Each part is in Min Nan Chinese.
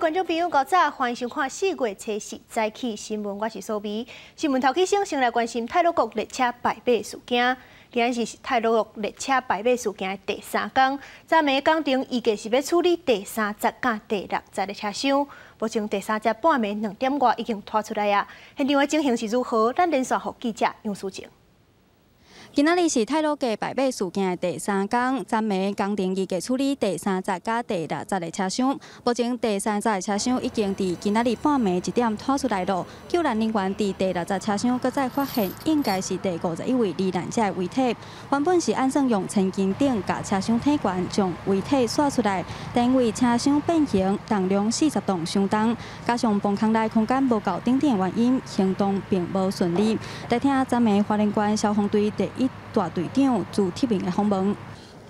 觀眾朋友，較早，歡迎收看4月初四早起新聞，我是蘇美。新聞頭起先，先來關心太魯閣列車敗馬事件。今仔日是太魯閣列車敗馬事件的第三工，昨暝工程預計是欲處理第三節佮第六節的車廂。目前第三節半暝2點外已經拖出來矣。現場的情形是如何？咱連線予記者楊淑靜。今仔日是太魯閣敗馬事件的第三工，昨暝工程預計處理第三節佮第六節的車廂。目前第三節的車廂已經佇今仔日半暝1點拖出來囉。救難人員佇第六節車廂閣再發現，應該是第51位罹難者的遺體。原本是按算用千斤頂共車廂提懸，將遺體徙出來，但因為車廂變形，重量40噸傷重，加上磅空內空間無夠等等原因，行動並無順利。來聽昨暝花蓮縣消防隊第一大隊長朱鐵明的訪問。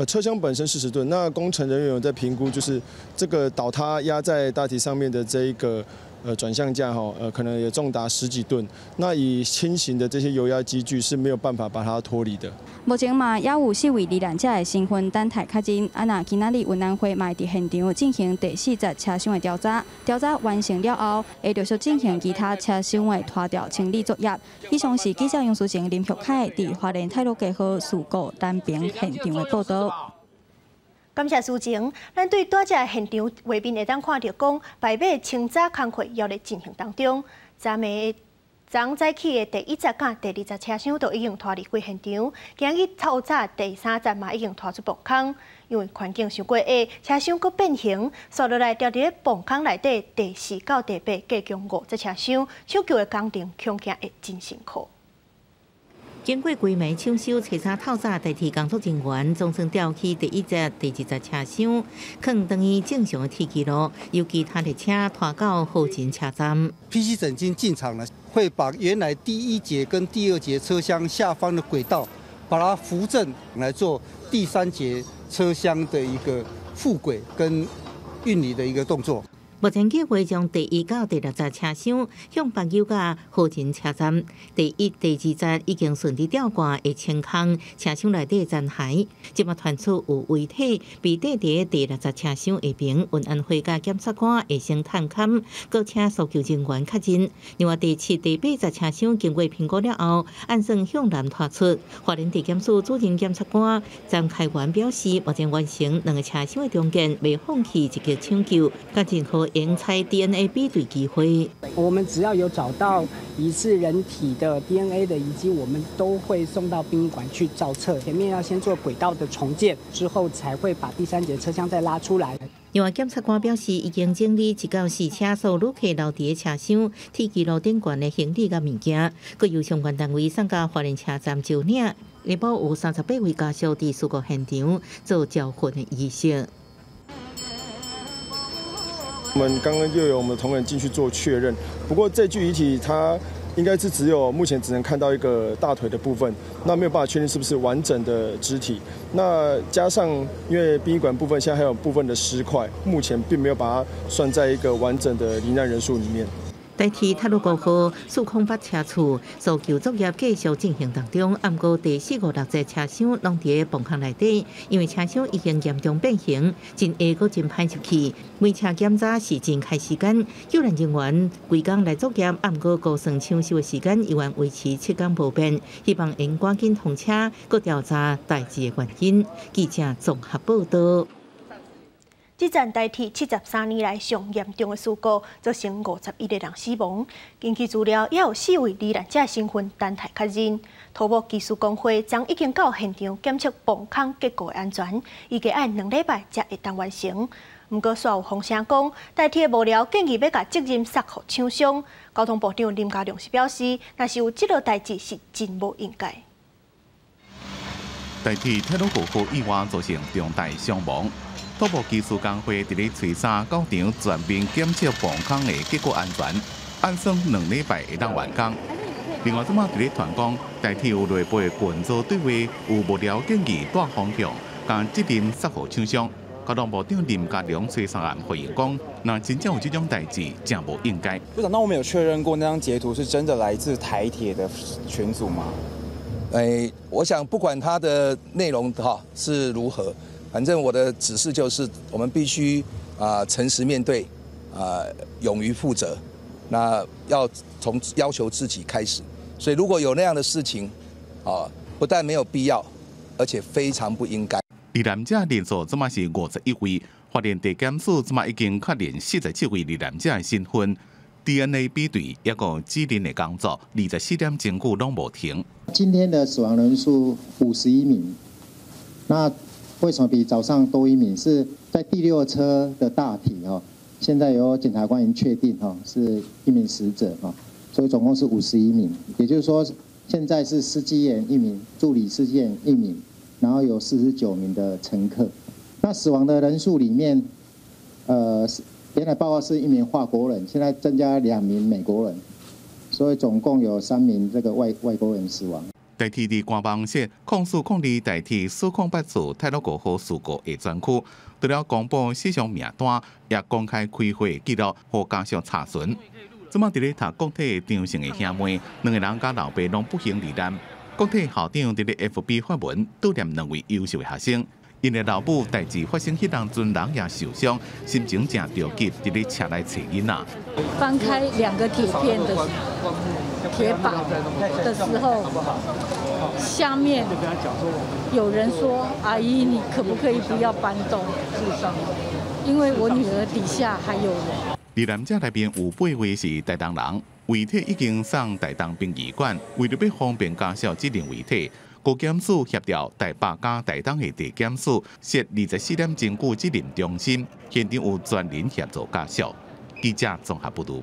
車廂本身40噸，那工程人員有在評估，就是這個倒塌壓在大體上面的這一個轉向架哈，可能也重達十幾噸。那以輕型的這些油壓機具是沒有辦法把它脫離的。目前嘛，猶有四位罹難者的身份等待確認。啊，若今仔日運安會嘛會佇現場進行第四節車廂的調查，調查完成了後，會陸續進行其他車廂的拖吊清理作業。以上是記者楊淑靜、林玉凱佇花蓮太魯閣號事故南平現場的報導。感謝淑靜，咱對拄才現場畫面會當看著講，敗馬清查工課猶咧進行當中。昨暝昨早起的第一節佮第二節車廂都已經拖離開現場，今日透早第三節嘛已經拖出磅空，因為環境傷過矮，車廂閣變形，紲落來牢佇咧磅空內底第四到第八計共五節車廂，搶救的工程恐驚會真辛苦。經過規暝搶修，初三透早台鐵工作人員總算吊起第一節、第二節車廂，囥轉去正常的鐵軌路，由其他列車拖到河前車站。 PC 整機進場了，會把原來第一節跟第二節車廂下方的軌道，把它扶正來做第三節車廂的一個復軌跟運離的一個動作。目前計劃將第一到第六節車廂向北遊到河前車站，第一、第二節已經順利吊掛，會清空車廂內底殘骸。這擺傳出有遺體被綴佇第六節車廂下爿，運安會佮檢察官會先探勘，閣請搜救人員確認。另外，第七、第八節車廂經過評估了後，按算向南拖出。花蓮地檢署主任檢察官張開元表示，目前完成兩个車廂的重建，袂放棄積極搶救，佮任何應採 DNA 比對機會。我們只要有找到疑似人體的 DNA 的遺跡，我們都會送到殯儀館去照冊。前面要先做軌道的重建，之後才會把第三節車廂再拉出來。另外，檢察官表示，已經整理一到四車所旅客留佇車廂、鐵軌路頂懸的行李佮物件，閣由相關單位送到花蓮車站招領。下晡有38位家屬佇事故現場做招魂的儀式。我們剛剛又有我們同仁進去做確認，不過這具遺體它應該是只有目前只能看到一個大腿的部分，那沒有辦法確定是不是完整的肢體。那加上因為殯儀館部分現在還有部分的屍塊，目前並沒有把它算在一個完整的罹難人數裡面。台鐵太魯閣號408車次搜救作業繼續進行當中，毋過第四、五、六節車廂攏佇磅空內底，因為車廂已經嚴重變形，真下閣真歹入去。每車檢查是真開時間，救難人員規工來作業，毋過估算搶修的時間猶原維持7工無變，希望會趕緊通車，閣調查代誌的原因。記者綜合報導。這站台鐵73年來上嚴重的事故，造成51個人死亡。根據資料，猶有四位罹難者身份等待確認。土木技師公會昨已經到現場檢測磅空結構的安全，預計愛2禮拜才會當完成。毋過，煞有風聲講，台鐵幕僚建議欲共責任捒予廠商。交通部長林佳龍是表示，若是有這類代誌，是真無應該。台鐵太魯閣號意外造成重大傷亡。土木技師公會佇咧初三到場全面檢測磅空的結構安全，按算2禮拜會當完工。另外，這擺佇咧傳講，台鐵有內部的群組對話，有幕僚建議帶風向，共責任捒予廠商。交通部長林佳龍初三暗回應講，若真正有這種代誌，誠無應該。部長，那我們有確認過那張截圖是真的來自台鐵的群組嗎？哎，我想不管它的內容哈是如何，反正我的指示就是，我們必須啊誠實面對。勇於負責，那要從要求自己開始。所以如果有那樣的事情，啊，不但沒有必要，而且非常不應該。罹難者人數這馬是51位，花蓮地檢署這馬已經確認47位罹難者的身份，DNA 比對抑閣指認的工作，24點鐘久攏無停。今天的死亡人數51名，那為什麼比早上多一名？是在第六車的大體哦，現在由檢察官已經確定哈，是一名死者哈，所以總共是51名，也就是說，現在是司機員一名，助理司機員一名，然後有49名的乘客。那死亡的人數裡面，原來報告是一名法國人，現在增加2名美國人，所以總共有3名這個外國人死亡。台鐵佇官網設0402台鐵408次太魯閣號事故的專區，除了公布死傷名單，也公開開會記錄，予家屬查詢。這馬佇咧讀國體的張姓的兄妹，兩个人佮老爸攏不幸罹難。國體校長佇咧 FB 發文，悼念兩位優秀的學生。𪜶的老母代誌發生彼當陣人也受傷，心情誠著急，佇咧車內揣囡仔。翻開兩個鐵片的鐵板的時候，下面有人說：“阿姨，你可不可以不要搬動？因為我女兒底下還有人。” 罹難者內面有八位是台東人，遺體已經送台東殯儀館。為著欲方便家屬指認遺體，高檢署協調台北佮台東的地檢署設24點鐘久指認中心，現場有專人協助家屬。記者綜合報導。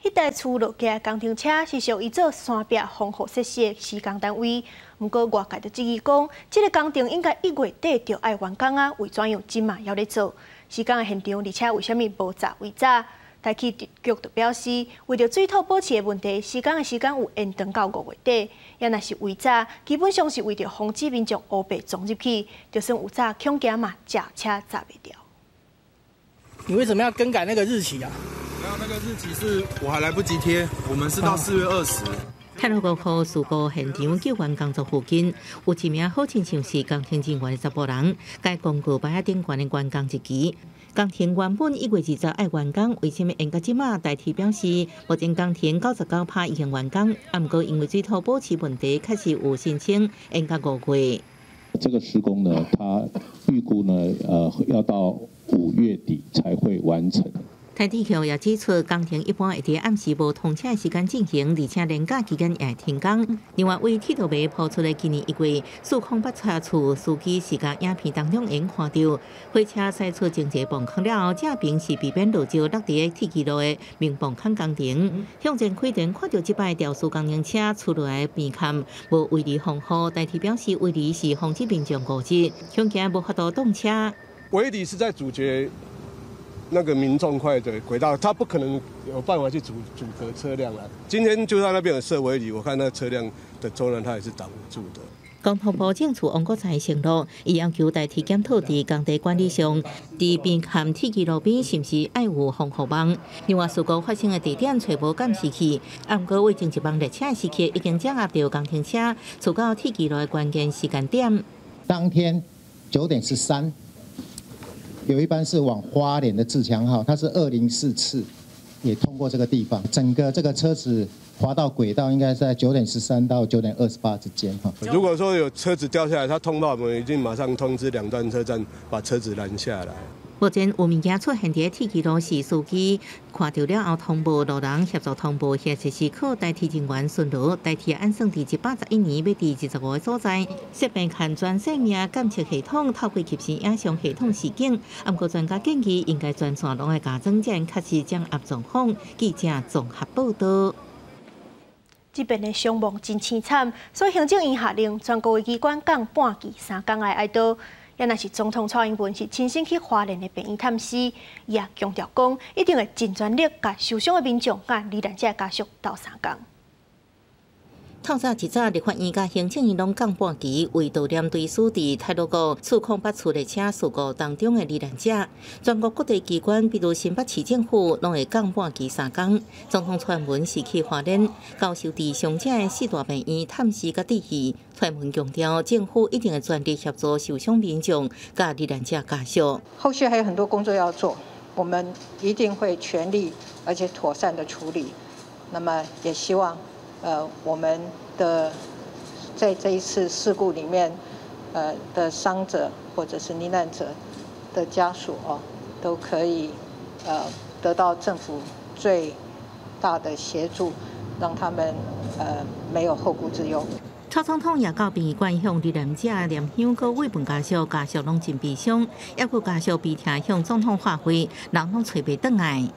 彼台墜落的工程車是屬於做山壁防護設施的施工單位，毋過外界就質疑講，這个工程應該1月底就愛完工啊，為怎樣這馬猶咧做？施工的現場，而且為啥物無閘圍閘？台鐵局就表示，為著水土保持的問題，施工的時間有延長到5月底。也若是圍閘，基本上是為著防止民眾烏白撞入去，就算有閘，恐驚嘛閘車閘袂牢。你為什麼要更改那個日期啊？沒有，那個日期是我還來不及貼，我們是到4月20。太魯閣號事故現場救援工作附近，有一名好親像是工程人員的查埔人，共廣告牌仔頂懸的完工日期。工程原本1月20愛完工，為啥物延到這馬？台鐵表示，目前工程99%已經完工，啊，毋過因為水土保持問題，確實有申請延到5月。這個施工呢，它預估呢，要到5月底才會完成。台鐵局也指出，工程一般會佇暗時無通車的時間進行，而且連假期間也會停工。另外，為鐵道迷鋪出的今年1月408車次司機是共影片當中會看著，火車駛出前一個磅空了後，正爿是避免落石落佇個鐵支路的明磅空工程。向前開電看著這擺肇事工程車出來的邊崁無圍籬防護，台鐵表示圍籬是防止民眾誤入，恐驚無法度擋車。圍籬是在阻絕那個民眾塊的軌道，他不可能有辦法去阻隔車輛了。今天就算那邊有設圍籬，我看那車輛的重量，它也是擋不住的。交通部政次王國材承諾，伊要求台鐵檢討佇工地管理上，佇邊崁鐵支路邊是毋是愛有防護網？另外，事故發生的地點揣無監視器，啊，毋過為前一班列車的時刻已經掌握著工程車墜到鐵支路的關鍵時間點。當天9點13。有一班是往花蓮的自強號，它是204次，也通過這個地方。整個這個車子滑到軌道，應該在9點13到9點28之間哈。如果說有車子掉下來，他通報我們，已經馬上通知兩段車站把車子攔下來。目前有物件出現佇鐵支路時，司機看著了後通報路人協助通報，或者是靠台鐵人員巡邏。台鐵按算佇111年欲佇25個所在設備看全生命監測系統，透過及時影像系統示警。毋過專家建議應該全線攏愛加裝，才確實掌握狀況。記者綜合報導。這邊的傷亡真凄慘，所以行政院下令全國的機關降半旗3工來哀悼。也若是總統蔡英文是親身去花蓮的病院探視，伊也強調講，一定會盡全力共受傷的民眾佮罹難者家屬鬥相共。透早一早，立法院佮行政院攏降半旗，為悼念墜死佇太魯閣408次列車事故當中的罹難者。全國各地機關，比如新北市政府，攏會降半旗三工。總統蔡英文是去花蓮，到受佇傷者的四大病院探視佮致意。蔡英文強調，政府一定會全力協助受傷民眾佮罹難者家屬。後續還有很多工作要做，我們一定會全力而且妥善的處理。那麼也希望，我們的在這一次事故裡面，的傷者或者是罹難者的家屬哦，都可以，得到政府最大的協助，讓他們，沒有後顧之憂。蔡總統也到殯儀館向罹難者念香閣慰問家屬，家屬攏真悲傷，猶閣家屬悲痛向總統化費，人攏揣袂轉來。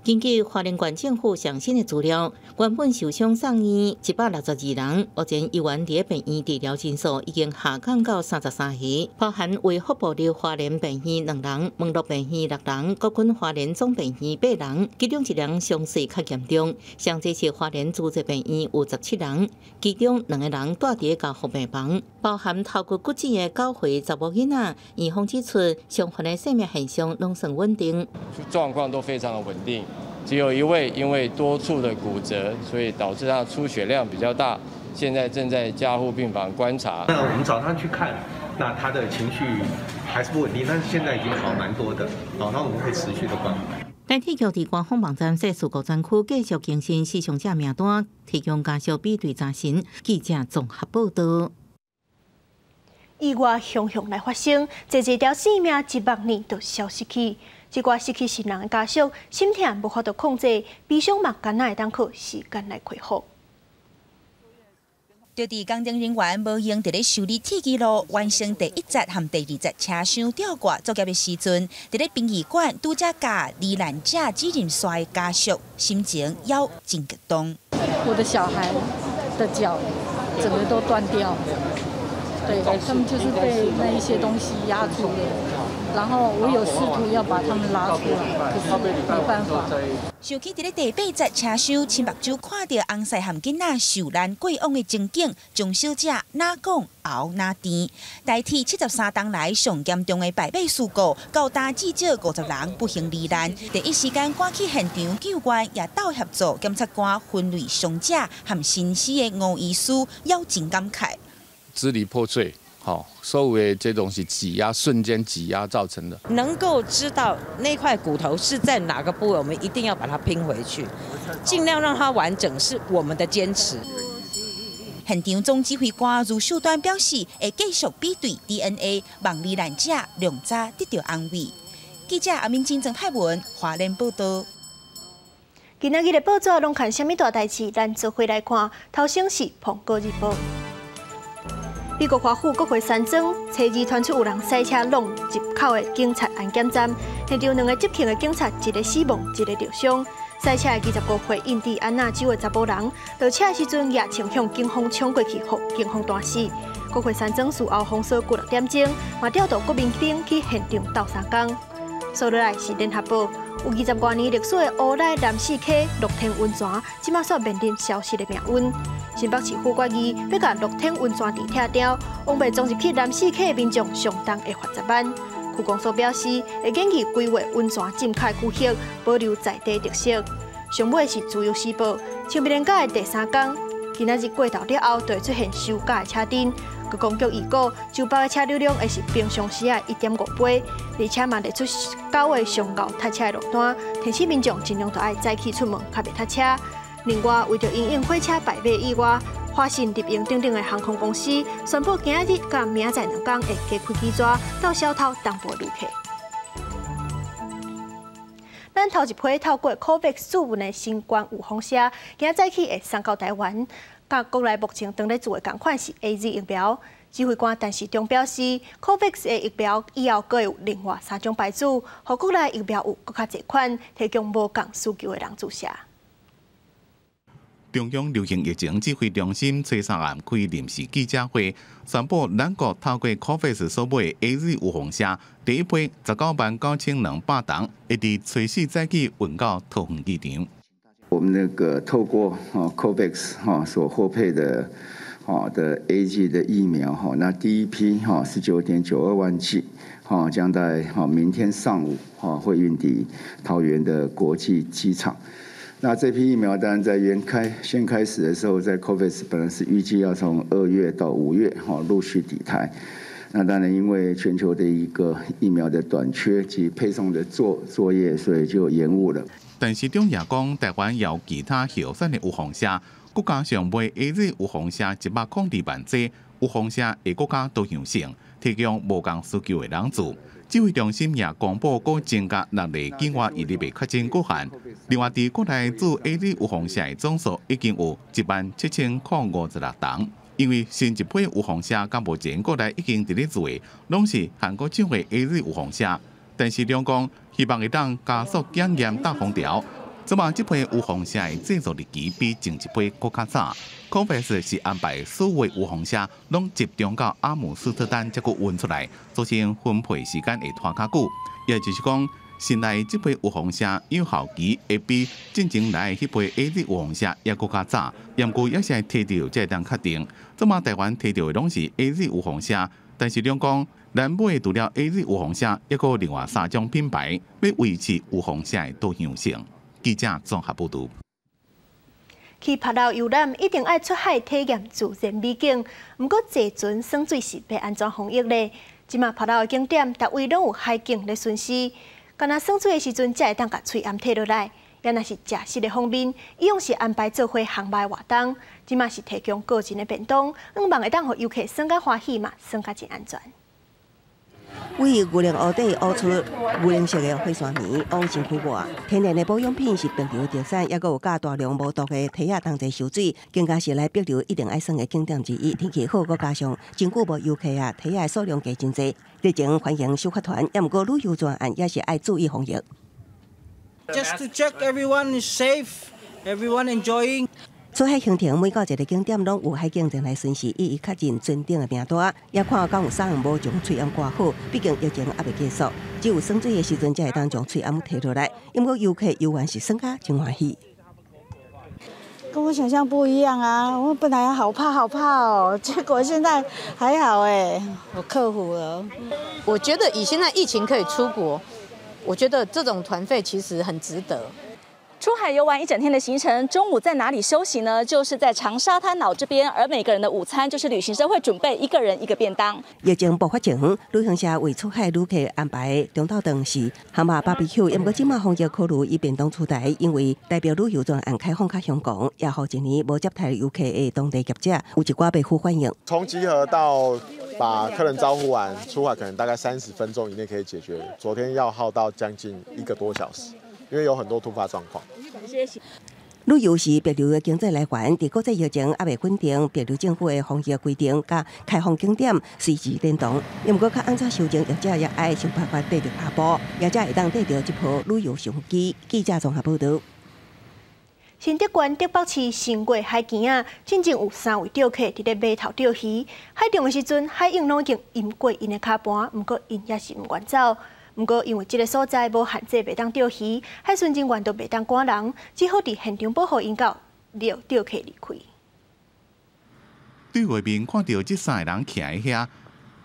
根據花蓮縣政府上新的資料，原本受傷送院162人，目前醫院佇咧病院治療人數已經下降到33個，包含衛福部立花蓮病院2人、蒙樂病院6人、國軍花蓮總病院8人，其中1人傷勢較嚴重。上濟是花蓮慈濟病院有17人，其中2個人蹛佇咧加護病房，包含頭骨骨折的9歲查某囡仔。院方指出，傷患的生命現象攏算穩定，狀況都非常的穩定。只有一位因為多處的骨折，所以導致他出血量比較大，現在正在加護病房觀察。那我們早上去看，那他的情緒還是不穩定，但是現在已經好蠻多的。好，那我們會持續的關懷。台鐵局佇官方網站設事故專區繼續更新死傷者名單，提供家屬比對查詢。記者綜合報道。意外常常來發生，濟濟條性命一百年就消失去。這寡失去親人的家屬，心痛無法度控制，悲傷嘛，敢若會當靠時間來恢復。就佇工程人員無閒佇咧修理鐵支路，完成第一節和第二節車廂吊掛作業的時陣，佇咧殯儀館拄才佮罹難者主任刷的家屬，心情猶真激動。我的小孩的腳整個都斷掉，對，他們就是被那一些東西壓住了。然後我有試圖要把他們拉出來，可是沒辦法。想起佇咧第8節車廂，親目睭看著翁婿和囡仔受難過往的情景，鍾小姐哪講喉哪甜。台鐵73冬來上嚴重的敗馬事故，到今至少50人不幸罹難。第一時間趕去現場救援，也鬥協助檢察官分類傷者和身死的吳醫師，猶真感慨。支離破碎。好，所有的這種是擠壓，瞬間擠壓造成的。能夠知道那塊骨頭是在哪個部位，我們一定要把它拼回去，盡量讓它完整，是我們的堅持。現場總指揮官盧秀端表示，會繼續比對 DNA，望罹難者量早得到安慰。記者阿明金、曾派文，花蓮報道。今仔日的報紙攏看啥物大代誌？咱做伙來看。頭先是《蘋果日報》。美國華府國會山莊，初二傳出有人賽車挵入口的警察安檢站，現場兩個執勤的警察，一個死亡，一個受傷。賽車的25歲印第安納州的查埔人，落車的時陣也衝向警方衝過去，予警方彈死。國會山莊事後封鎖過6點鐘，嘛調動國民兵去現場鬥相共。紲落來是聯合報，有20外年歷史的烏來南勢溪樂天溫泉，這馬煞面臨消失的命運。新北市府決議欲共樂天溫泉池拆掉，往欲裝入去南勢溪的民眾相當會罰10萬。區公所表示，會建議規劃溫泉浸腳的區域，保留在地特色。上尾是自由時報，清明連假的第三工，今仔日過頭了後，就會出現收假的車陣。觀光局預估，周北的車流量會是平常時的1.5倍，而且嘛列出9月上𠢕塞車的路單，提醒民眾盡量著愛早起出門，較袂塞車。另外，為著因應火車敗馬意外，華信、立榮等等的航空公司宣布，今仔日佮明仔載兩工會加開機組到小頭東部旅客。咱頭一批透過 COVAX 注運的新冠預防射，今仔早起會送到台灣。佮國內目前當咧做的仝款是 AZ 疫苗。指揮官陳時中表示，COVAX 的疫苗以後閣會有另外3種牌子，予國內疫苗有閣較濟款，提供無仝需求的人注射。中央流行疫情指揮中心初三暗開臨時記者會，宣布咱國透過 COVAX 所買的 AZ 預防射，第一批199,200筒，會佇初四早起運到桃園機場。我們那個透過COVAX 所獲配的AZ 的疫苗那第一批19.92萬劑將在明天上午會運抵桃園的國際機場。那這批疫苗當然在先開始的時候，在 COVAX 本來是預計要從2月到5月陸續抵台。那當然，因為全球的一個疫苗的短缺及配送的作業，所以就延誤了。陳時中也講，台灣有其他候選的預防射，閣加上買 AZ 預防射102萬劑，預防射會閣較多樣性，提供無仝需求的人數。指揮中心也公布，閣增加六例境外移入的確診個案。另外，佇國內注 AZ 預防射的總數已經有17,056人。因為新一批預防射到目前國內已經佇咧做的，攏是韓國廠的 AZ 預防射。陳時中講，希望會當加速檢驗搭封條。這馬這批預防射的製作日期比前一批閣較早。COVAX 是安排所有預防射攏集中到阿姆斯特丹才閣運出來，造成分配時間會拖較久。也就是講，新來這批預防射有效期會比進前來的彼批 AZ 預防射猶閣較早，毋過猶是愛提著才會當確定。這馬台灣提著的攏是 AZ 預防射，陳時中講，咱買的除了 AZ 預防射，猶閣另外三種品牌，欲維持預防射的多樣性。記者綜合報導。去帛琉遊覽一定愛出海體驗自然美景，毋過坐船耍水是欲按怎防疫咧？這馬帛琉的景點，逐位攏有海警咧巡視，敢若耍水的時陣，才會當共喙罨退落來。也若是食食的方面，伊攏是安排做伙航海活動，這馬是提供個人的便當，向望會當予遊客耍甲歡喜嘛，耍甲真安全。位牛奶湖底挖出牛奶色的火山泥，往身軀抹。天然的保養品是當地特產，猶閣有佮大量無毒的提仔同齊泅水，更加是來帛琉一定愛耍的景點之一。天氣好，閣加上真久無遊客啊，提仔的數量加真濟。熱情歡迎首發團，猶毋過旅遊專案也是愛注意防疫。 Just to check everyone is safe, everyone enjoying. 出海行程每到一个景點，攏有海警前來巡視，一一確認船頂的名單，也看敢有啥人無將喙罨掛好。畢竟疫情猶未結束，只有耍水的時陣才會當將喙罨提落來。毋過遊客遊玩是耍甲真歡喜。跟我想象不一樣啊！我本來好怕好怕哦，結果現在還好哎，我克服了。我覺得以現在疫情可以出國，我覺得這種團費其實很值得。出海遊玩一整天的行程，中午在哪裡休息呢？就是在長沙灘島這邊，而每個人的午餐就是旅行社會準備一個人一個便當。疫情爆發前，旅行社為出海旅客安排中晝頓是航馬 BBQ，毋過這馬防疫考慮以便當取代，因為代表旅遊專案開放較香港，也予一年無接待遊客的當地業者有一寡袂赴反應。從集合到把客人招呼完出海，可能大概30分鐘以內可以解決。昨天要耗到將近一個多小時。因為有很多突發狀況。旅遊是帛琉的經濟來源，佇國際疫情猶未穩定，帛琉政府的防疫規定佮開放景點隨時變動。毋過較按怎修正，業者也愛想辦法綴著跤步，也才會當綴著這波旅遊商機。記者綜合報導。新竹縣竹北市新月海墘仔，進前有三位釣客佇咧碼頭釣魚，海中的時陣，海湧攏已經淹過𪜶的跤盤，毋過𪜶猶是毋願走。毋過因為這个所在無限制袂當釣魚，海巡人員都袂當趕人，只好佇現場保護𪜶到釣釣客離開。對外面看著這三个人徛佇遐，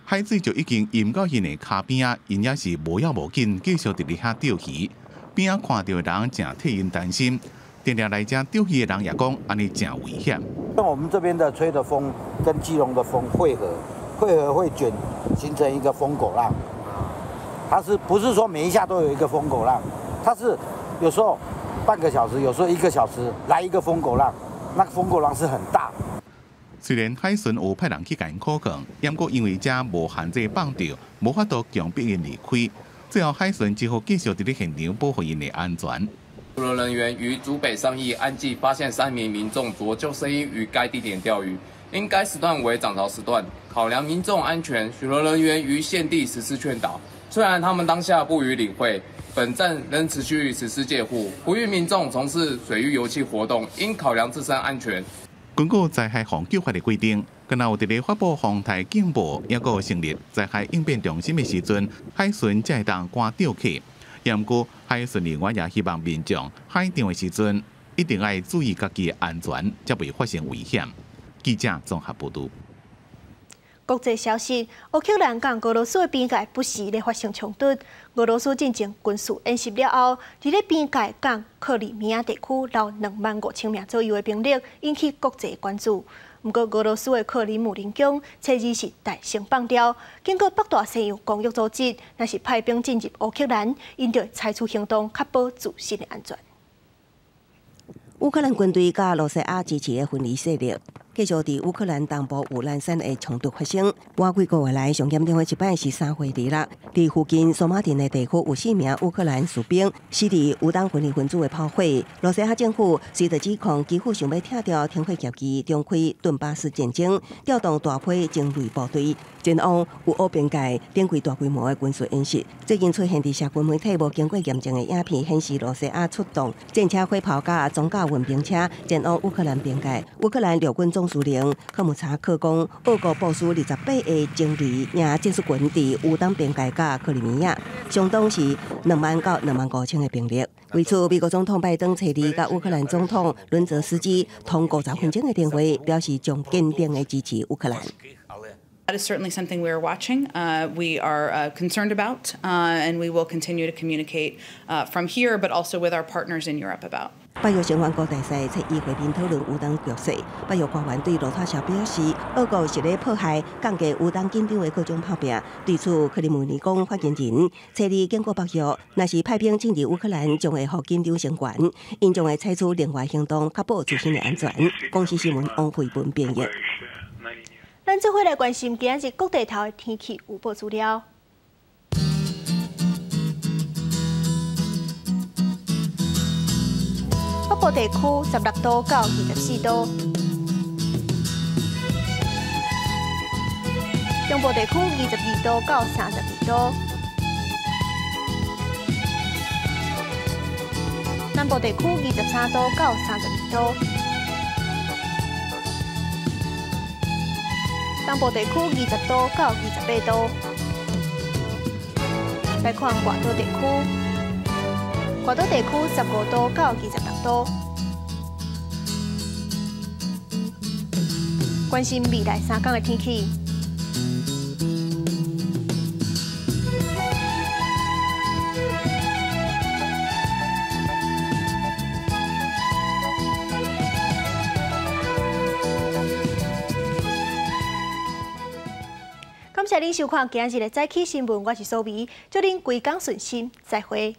海水就已經淹到𪜶的跤邊仔，𪜶猶是無要無緊，繼續佇咧遐釣魚。邊仔看著的人誠替𪜶擔心，定定來遮釣魚的人也講，按呢誠危險。那我們這邊的吹的風跟基隆的風匯合，匯合會捲，形成一個瘋狗浪。它是不是說每一下都有一個瘋狗浪？它是有時候半個小時，有時候一個小時來一個瘋狗浪，那個瘋狗浪是很大。雖然海巡有派人去共𪜶苦勸，毋過因為遮無限制放釣，無法度強迫𪜶離開。最後海巡只好繼續佇咧現場保護𪜶的安全。巡邏人員於竹北上義岸際發現三名民眾着救生衣於該地點釣魚，因該時段為漲潮時段，考量民眾安全，巡邏人員於現地實施勸導。雖然他們當下不予理會，本站仍持續實施戒護，呼籲民眾從事水域遊憩活動，應考量自身安全。根據災害防救法的規定，敢若有佇咧發布風台警報，抑閣成立災害應變中心的時陣，海巡才會當趕釣客。毋過，海巡人員也希望民眾海釣的時陣，一定愛注意家己的安全，才袂發生危險。記者綜合報導。國際消息：烏克蘭佮俄羅斯的邊界不時咧發生衝突。俄羅斯進前軍事演習了後，佇咧邊界佮克里米亞地區留25,000名左右的兵力，引起國際關注。毋過俄羅斯的克里姆林宮初二是大聲放調，警告北大西洋公約組織，若是派兵進入烏克蘭，𪜶就會採取行動，確保自身的安全。烏克蘭軍隊佮羅西亞支持的分離勢力，繼續佇烏克蘭東部有零散的衝突發生。倚幾個月來，上嚴重的一擺是3月26，佇附近蘇馬鎮的地區有四名烏克蘭士兵死佇烏東分離分子的炮火。羅西亞政府隨著指控，基輔想欲拆掉停火協議，重開頓巴斯戰爭，調動大批精銳部隊前往烏俄邊界，展開大規模的軍事演習。最近出現佇社群媒體無經過驗證的影片，顯示羅西亞出動戰車、火炮佮裝甲運兵車前往烏克蘭邊界。烏克蘭陸軍總司令科姆查克講，俄國部署28個精銳營戰術群佇烏東邊界佮克里米亞，相當是2萬到2萬5千個兵力。為此，美國總統拜登初二佮烏克蘭總統倫澤斯基通50分鐘的電話，表示將堅定的支持烏克蘭。 That is certainly something we are watching. We are concerned about, and we will continue to communicate from here, but also with our partners in Europe about. 北約成員國大使初一會面討論烏東局勢。北約官員對路透社表示，俄國是咧破壞降低烏東緊張的各種拍拚。對此，克里姆林宮發言人初二警告北約，若是派兵進入烏克蘭，將會予緊張升懸，𪜶將會採取另外行動，確保自身的安全。公視新聞王慧文編譯。咱做伙來關心今仔日各地頭的天氣預報資料。北部地區16度到24度，中部地區22度到32度，南部地區23度到32度，東部地區20度到28度。來看外島地區。外島地區15度到26度。關心未來3天的天氣。感謝您收看今日的早起新聞，我是蘇美，祝您規工順心，再會。